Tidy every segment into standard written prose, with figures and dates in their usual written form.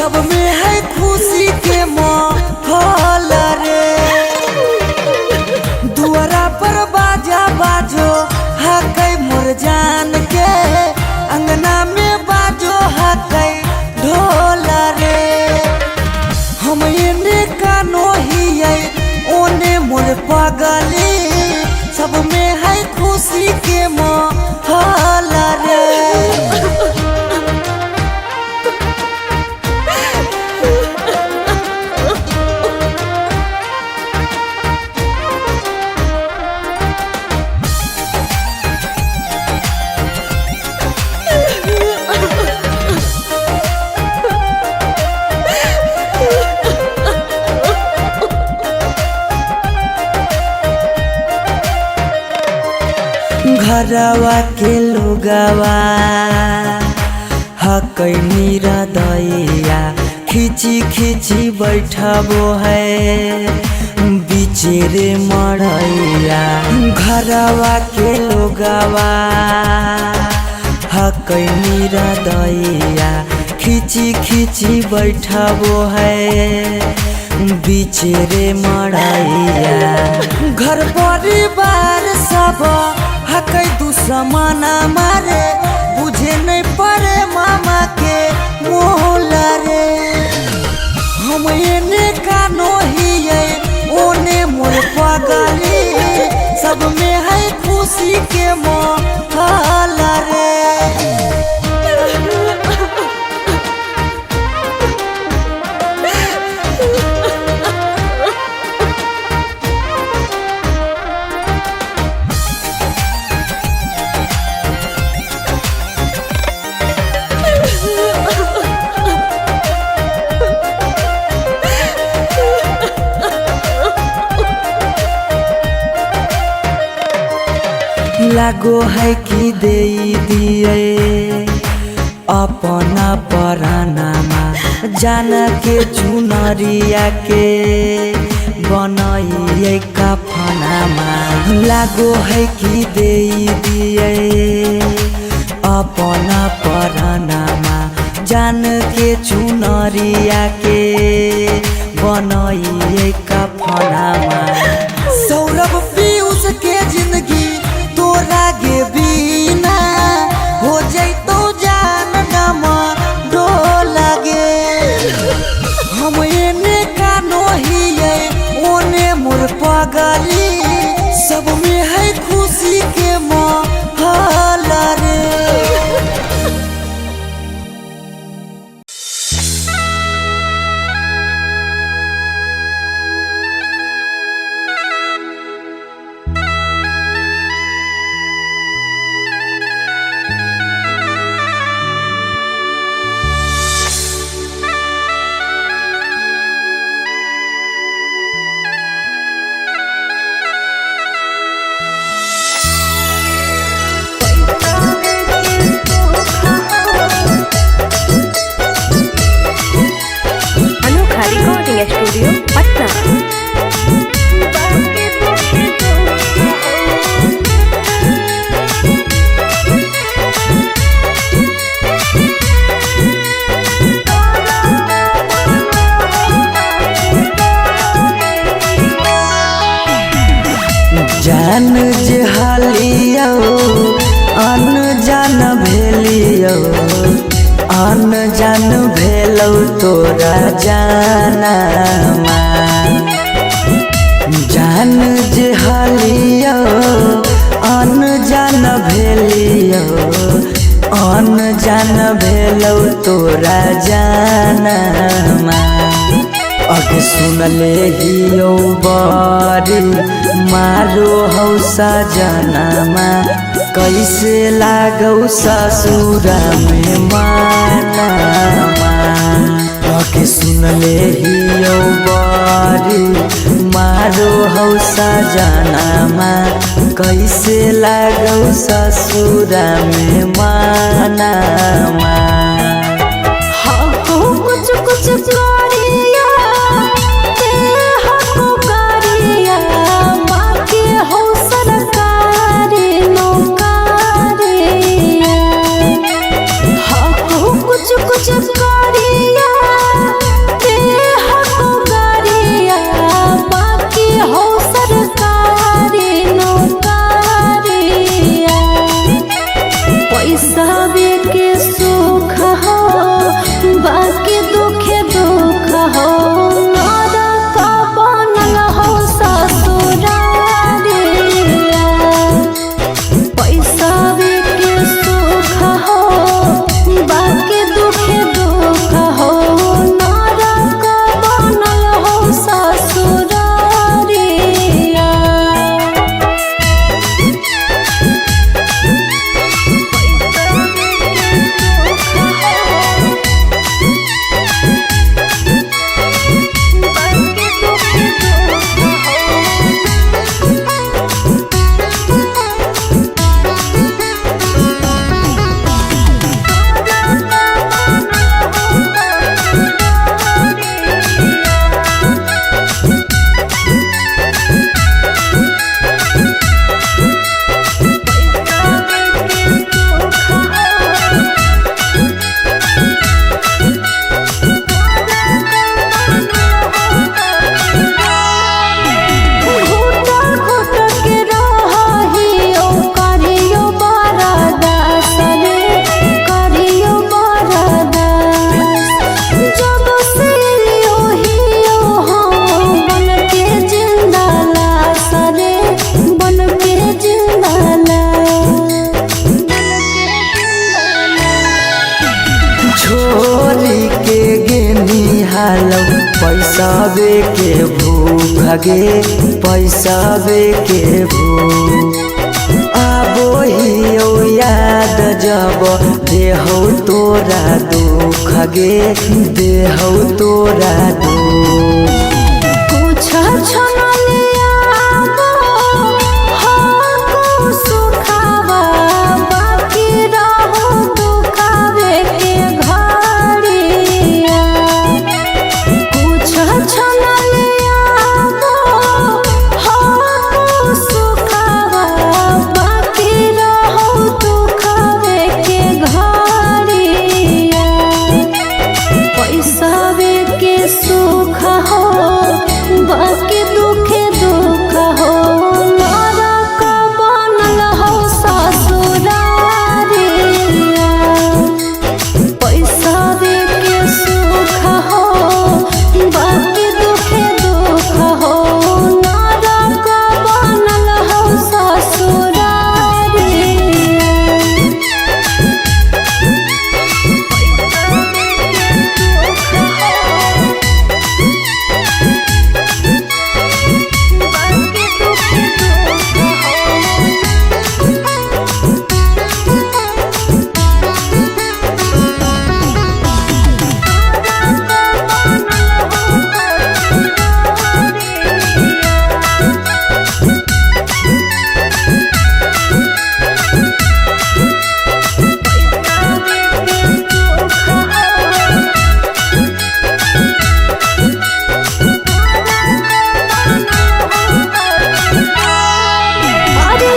सब में है खुशी के माहौल रे। दुआरा पर बाजा बाजो हकै मोर जान के, अंगना में बाजो हकै ढोल रे। हम एने कानो हियै ओने मोर पगली, सब में है खुशी के माहौल रे। घरवा के लोगवा हकै निरदैया, खिची खिची बैठबो है बिचेरे मड़ैया। घरवा के लोगवा हकै निरदैया, खिची खिची बैठबो है बिचेरे मड़ैया। घर परिवार सब हकै दुश्मन मारे, बुझे नहीं पड़े मामा के मोल रे। हम एने कानो हियै ओने मोर पगली, सब में है खुशी के माहौल रे। लागो है कि दे दिए अपना परानामा, जान के चुनरिया के बनाइए कफनामा। लागो है कि दे दिए अपना परानामा, जान के चुनरिया के बनाइए कफनामा। सौरभ पीयूष के जिंदगी तोरा गे बिना हो जैतो जान नमा डोला गे। हम एने कानो हियै ओने मोर पगली, सब में है खुशी के माहौल रे। अनोखा रिकॉर्डिंग स्टूडियो पटना। जान जे हालियो अनजान भेलियो, अनजान भेलौ तोरा जानामा। जान जे हालियो अनजान भेलियो, अनजान भेलौ तोरा जानामा। अग सुनले हियो बरी मारो हौ सजनामा, कैसे लागौ ससुरा में मानामा। अग सुनले हियो बरी मारो हौ सजनामा, कैसे लागौ ससुरा में मानामा। कुछ कुछ करिया ते हको करिया, बाकी हो सरकारी नौकरिया। हको कुछ कुछ करिया हालौ पैसावे के भूख गे, पैसावे के भूख। आबो हियौ याद जब देहौ तोरा दुख गे, देहौ तोरा दुख। कुछ सुख हो बाकी दुखे दुख हो, नरक बनल हो ससुरारिया। पैसा के सुख हो बाकी दुखे दुख हो, नरक बनल हो ससुरारिया। अरे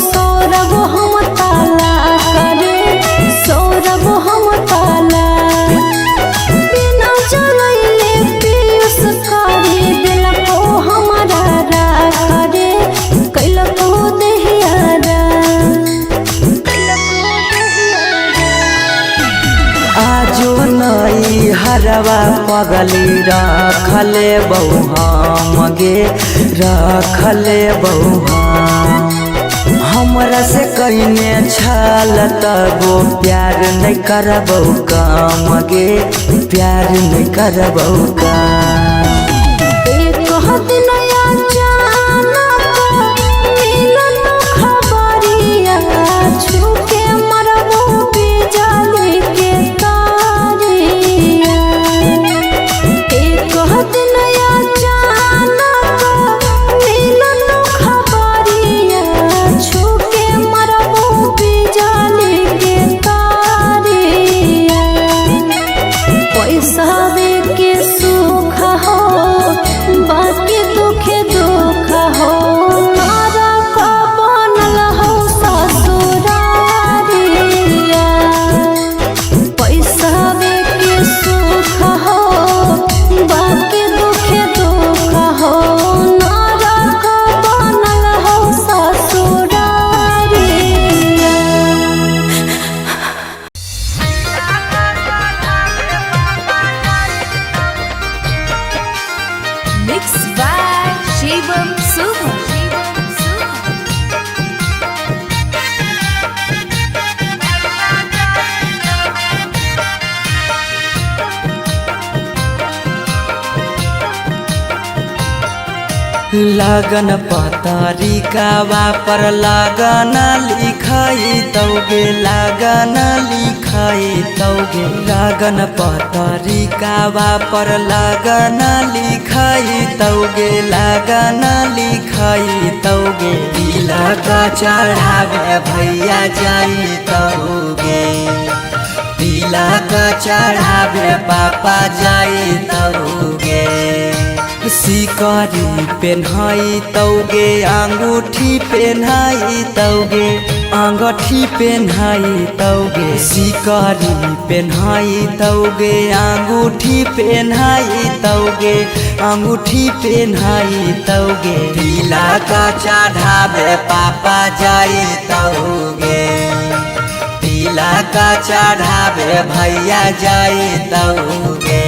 सौरभ हम ताला करे, सौरभ हम ताला बिना जलैले पीयूष करी दिलको हमारा राख रे, कैलको देहियारा। आजो नई हरवा पगली रखले बहु हम गे, रखले बहु हम। हमरा से कइने छल तबो प्यार नहीं करबौ काम गे, प्यार नहीं करबौ काम। एक दिन अचानक मिलल खबरिया, छूके मरबो बिजली के तारिया। एक दिन अचानक मिलल खबरिया, छूके मरबो बिजली के तारिया। पैसा के सुख हो बाकी दुखे दुख हो, नरक बनल हो ससुरारिया। पैसा के सुख हो बाकी दुखे दुख हो, नरक बनल हो ससुरारिया। Mix by Shivam Suha. लगन पतरिकावा पर लगन लिखाई तौगे, लगन लिखाई तौगे। लगन पतरिकावा पर लगन लिखाई तौगे, लगन लिखाई तौगे। तिलक चढ़ावे भैया जाई तौगे, तिलक चढ़ावे पापा जाई तौगे। सिकरी पेन्हाई तौगे, अंगूठी पेन्हाई तौगे, अंगूठी पेन्हाई तौगे। सिकरी पेन्हाई तौगे, अंगूठी पेन्हाई तौगे, अंगूठी पेन्हाई तौगे। तिलक चढ़ावे पापा जाई तौगे, तिलक चढ़ावे भैया जाई तौगे।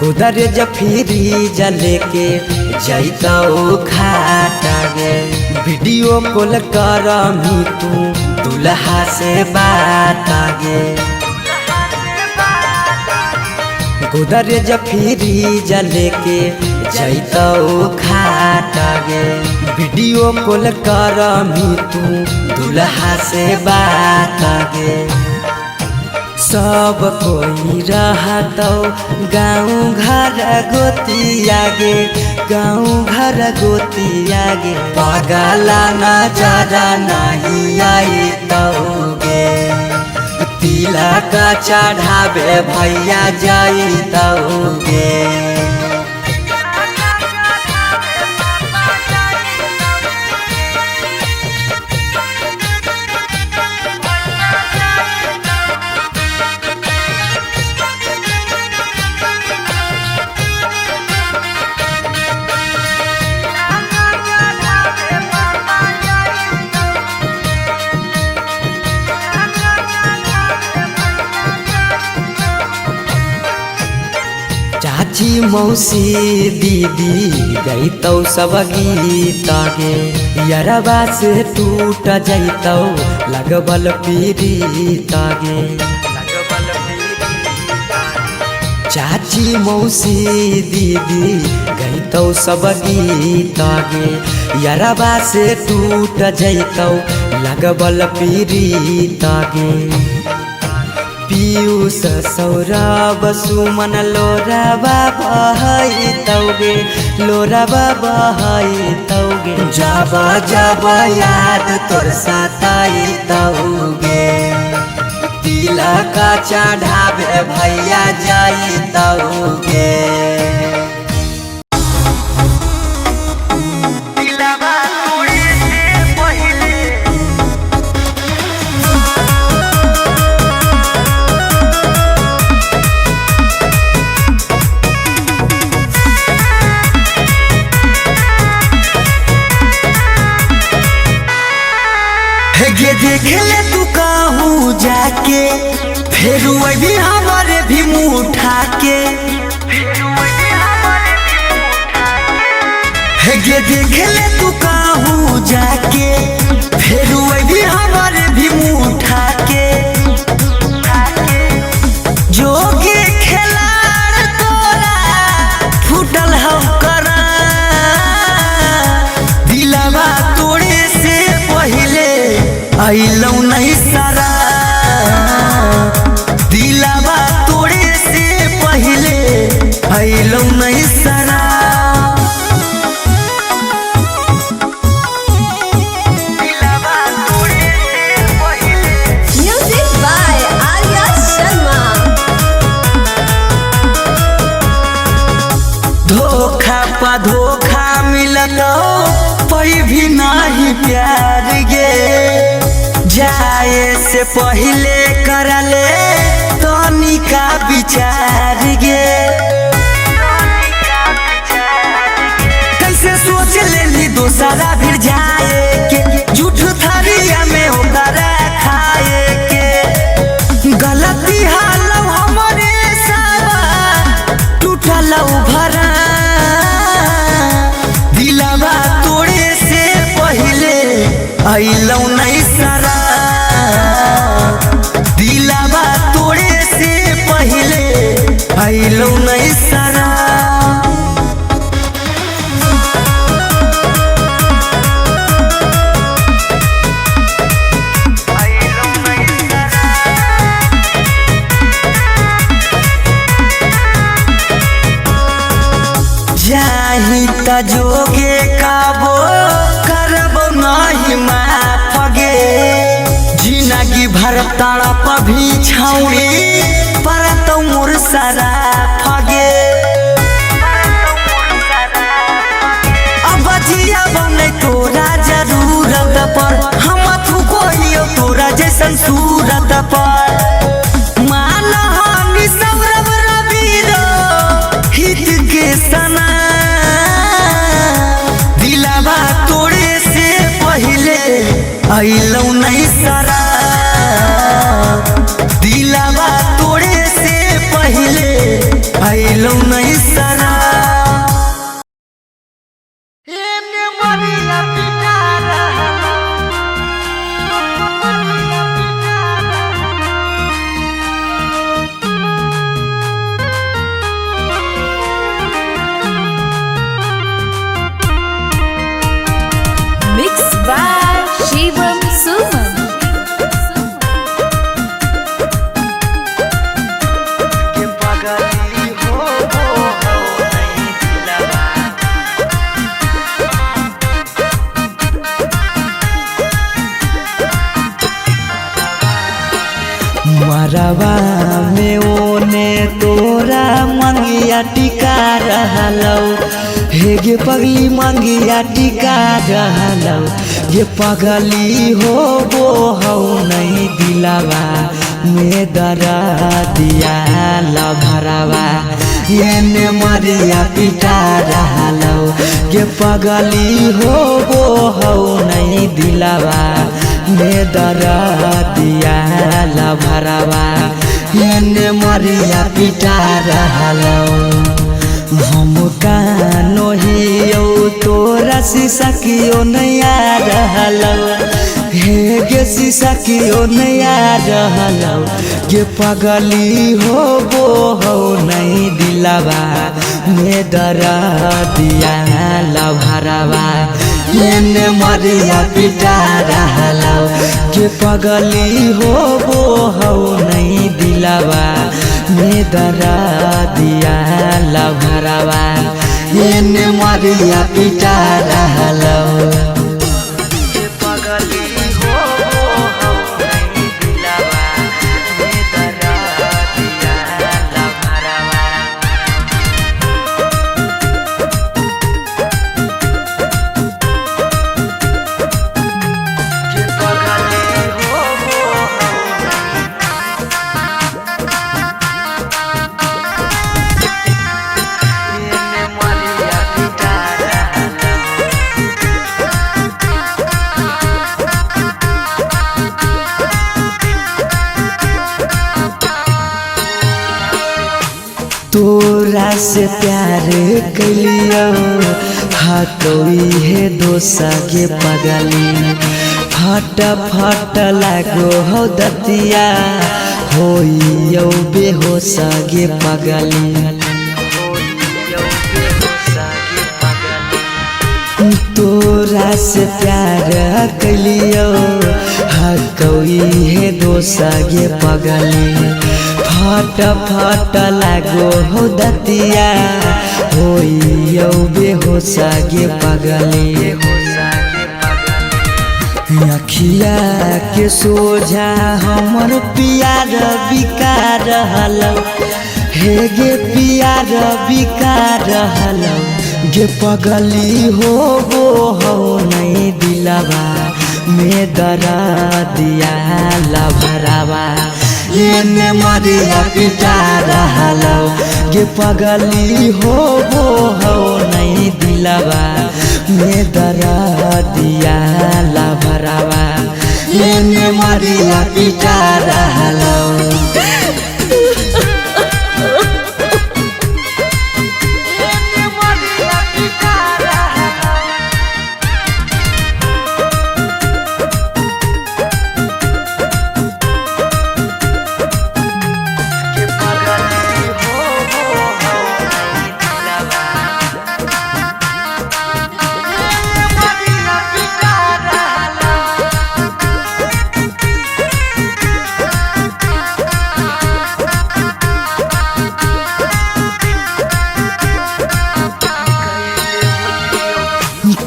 गोदरेज फ्रीज लेके जैतौ खाट गे। वीडियो कॉल करमी तू दुल्हा से बात गे। गोदरेज फ्रीज लेके जैतौ खाट गे। वीडियो कॉल करमी तू दुल्हा से बात गे। सब कोई रहतौ गाँव घर गोतिया गे, गाँव घर गोतिया गे। पगला नजर नहीं आई गे, तिलक चढ़ावे भैया जइतौ गे। चाची मौसी दीदी गईतौ सब गीत गे। यरबा से टूट जैतौ लगबल पीरीत गे। चाची मौसी दीदी गईतौ सब गीत गे। यरबा से टूट जैतौ लगबल पीरीत गे। पीयूष सौरभ सुमन लोराबा बहैतौ गे, लोराबा बहैतौ गे। जब जब याद तोर सताइतौ गे, तिलक चढ़ावे भैया जइतौ गे। गे देख ले तू कहूँ जाके, फिर भी हमारे भी मुँह उठा के। गे देख ले तू कहूँ जाके, फिर भी हमारे भी मुँह उठा के। जोगे खेलाड़ तोरा फूटल हम करा, दिलवा तोड़े से पहले अइलौ नहीं सारा। दिलवा तोड़े से पहले अइलौ नहीं सारा। Music by Arya Sharma. धोखा पा धोखा मिलत पई भी नहीं प्यार गे। जाए से पहले करले तनी का विचार गे। कैसे सोच लेली दोसरा फिर जाए के, झूठ थारिया में ओकरा खाए के। गलती हालौ हमरे सावा टूटलौ भरा, दिलवा तोड़े से पहले अइलौ नहीं सारा। दिलवा तोड़े से पहले अइलौ नहीं सारा। जाही त जोगे काबो करब नहीं माफ गे। जिनगी भर तड़प भी छौड़ी पर तो मोर सारा फगे। अब जिया बने तोरा जरूरत पर, हम थुकोइयो तोरा जैसन सूरत पर। मान हानि सौरभ रवि रो हित के सना, दिलवा तोड़े से पहले अइलौ नहीं सारा। दिलवा तोड़े से पहले अइलौ नहीं। मरवा में ओने तोरा मंगिया टिका रहलौ, हे गे पगली मंगिया टिका रहलौ। गे पगली हो गो हौ नहीं दिलावा में दरा दिया लभरावा, एने मरिया पिटा रहलौ। गे पगली हो गो हौ नहीं दिलावा में दरा दिया लभरावा, एने मरिया पिटा रहलौ। हम कानो हियौ तोरा शीशा कियो नहीं आ रहलौ, हे गे शीशा कियो नहीं आ रहलौ। गे पगली हो गो हौ नहीं दिलावा में दरा दिया लभरावा, एने मरिया पिटा रहलौ। गे पगली हो गो हौ नहीं दिलावा में दरा दिया लभरावा, एने मरिया पिटा रहलौ। तोरा से प्यार कैलियो हाथोई हे दोसा के पगली, फट फट लागो हो दतिया होइयो बेहोशा गे पगली। तोरा से प्यार कैलियो हकौई हे दोसा गे पगली, फट फट लागो हो दतिया होइयो बेहोशा गे पगली। अखिया के सोझा हमर पियार बिका रहलौ, हे गे पियार बिका रहलौ। गे पगली हो गो हौ नहीं दिलावा में दरा दिया लभरावा, एने मरिया पिटा रहलौ। गे पगली हो गो हौ नहीं दिलावा में दरा दिया लभरावा, एने मरिया पिटा रहलौ।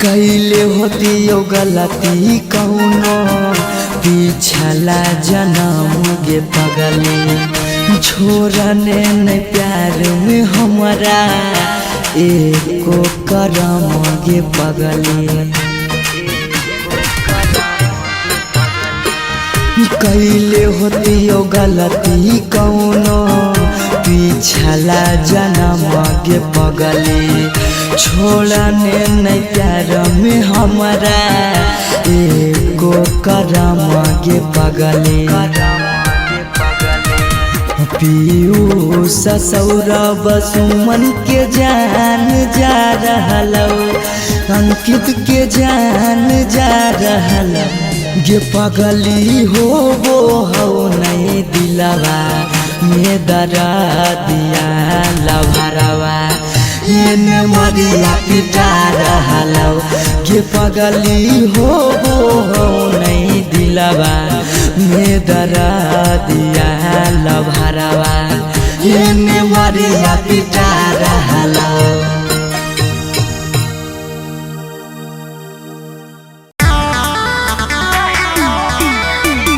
कैले होतियो गलती कौनो पिछला जनम गे पगली, छोड़ने नहीं प्यार में हमरा एको करम गे पगली। कैले होतियो गलती कौनो पिछला जनम गे पगली, छोड़ने नहीं प्यार में हमरा एको करम गे पगली। पीयूष सौरभ सुमन के जान जा रहलौ, अंकित के जान जा रहलौ। गे पगली हो गो हौ नहीं दिलावा में दरा दिया लभरावा, एने मरिया पिटा रहलौ। गे पगली हो गो हौ नहीं दिलावा में दरा दिया लभरावा, एने मरिया पिटा रहलौ। Thank you.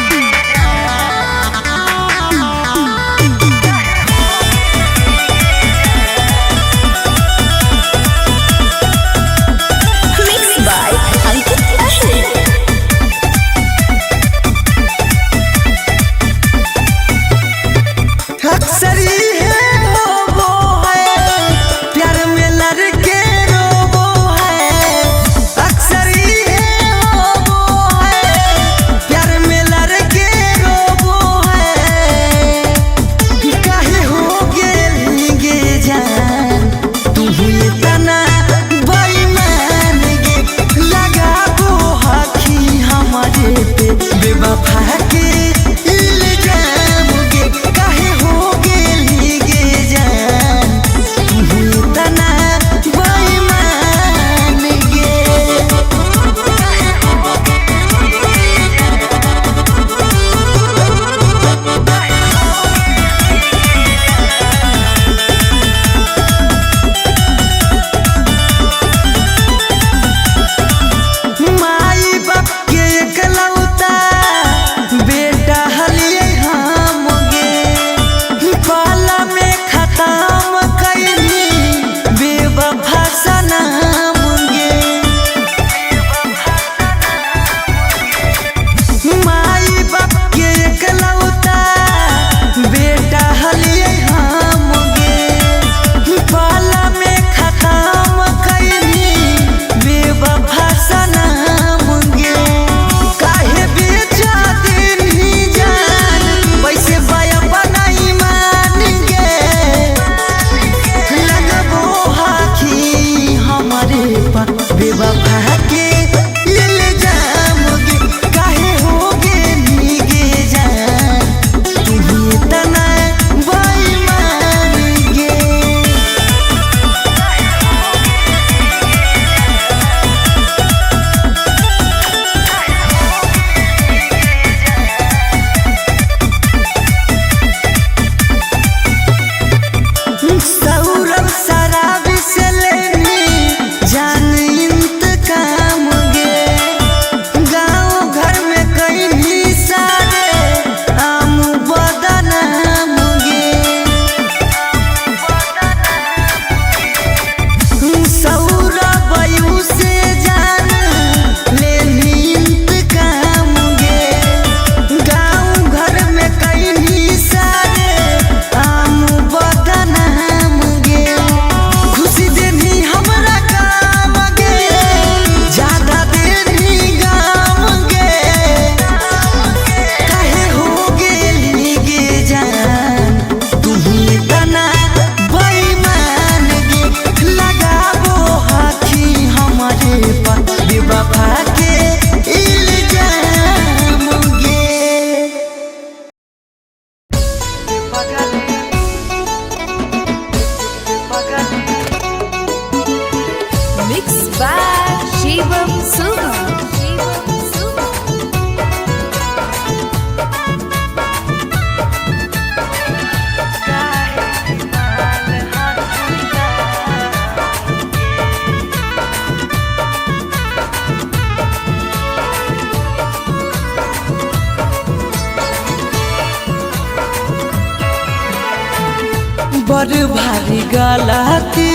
बड़ भारी गलती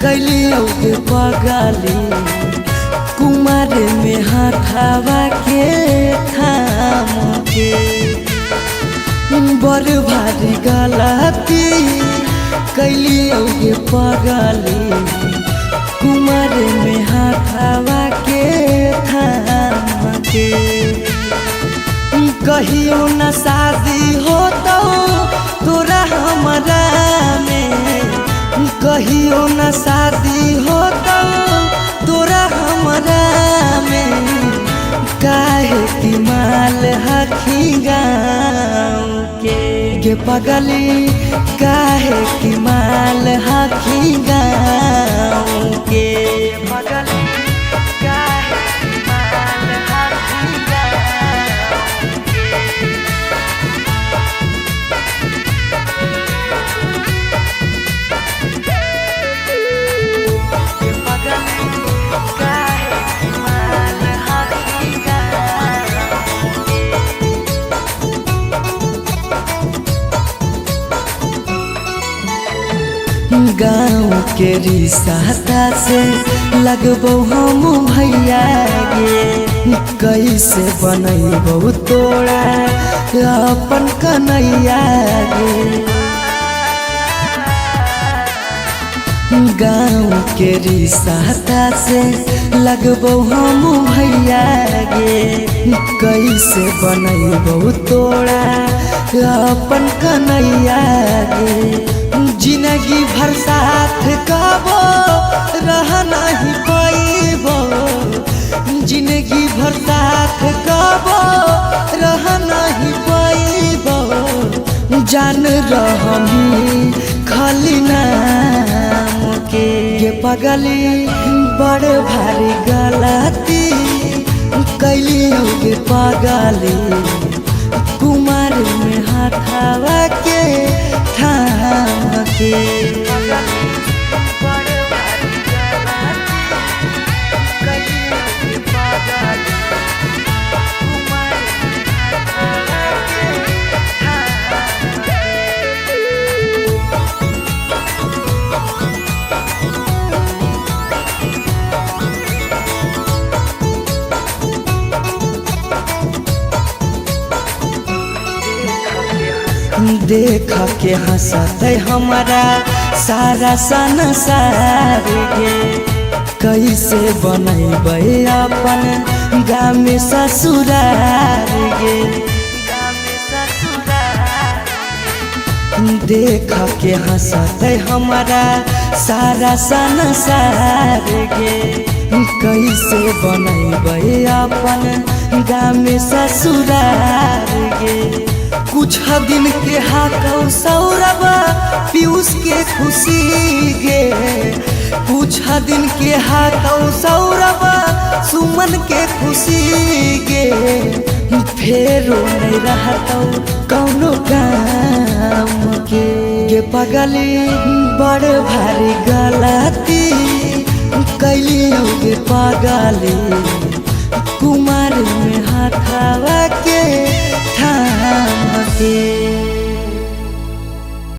कैलियौ गे पगली, कुमार में हाथावा के थाम के। बड़ भारी गलती कैलियौ गे पगली, कुमार में हाथावा के थाम के। कहियो न शादी होतौ तोरा हमरा में, कहियो न शादी होतौ तोरा हमरा में, काहे कि माल हखी गाँव के। गे पगली काहे कि माल हखी गाँव के। पगली काहे कि माल हखी गाँव के। गाँव के रिसाता से लगबो हम भैया गे, कैसे बनैबो तोरा अपन कन्हैया गे। गाँव के रिसाता से लगबो हम भैया गे, कैसे बनैबो तोरा अपन कन्हैया गे। जिंदगी भर साथ कबो रह नहीं पैबो, जिंदगी भर साथ कबो रह नहीं पैबो, जान रहमी खाली नाम के। गे पगली बड़ भारी गलती कैलियौ गे पगली, कुमार में हाथावा के थाम के। देख के हंसते हमारा सारा संसार गे, कैसे बनैबै अपन गाम ससुरार गे। देख के हंसते हमारा सारा संसार गे, कैसे बनैबै अपन गाम ससुरार गे। कुछ दिन के हाथों सौरभ पीयूष के खुशी गे, कुछ दिन के हाथों सौरभ सुमन के खुशी गे, फेरो नहीं रहतौ कौनो काम के। गे पगली बड़ भारी गलती कैलियौ गे पगली, कुमार में हाथावा के थाम के।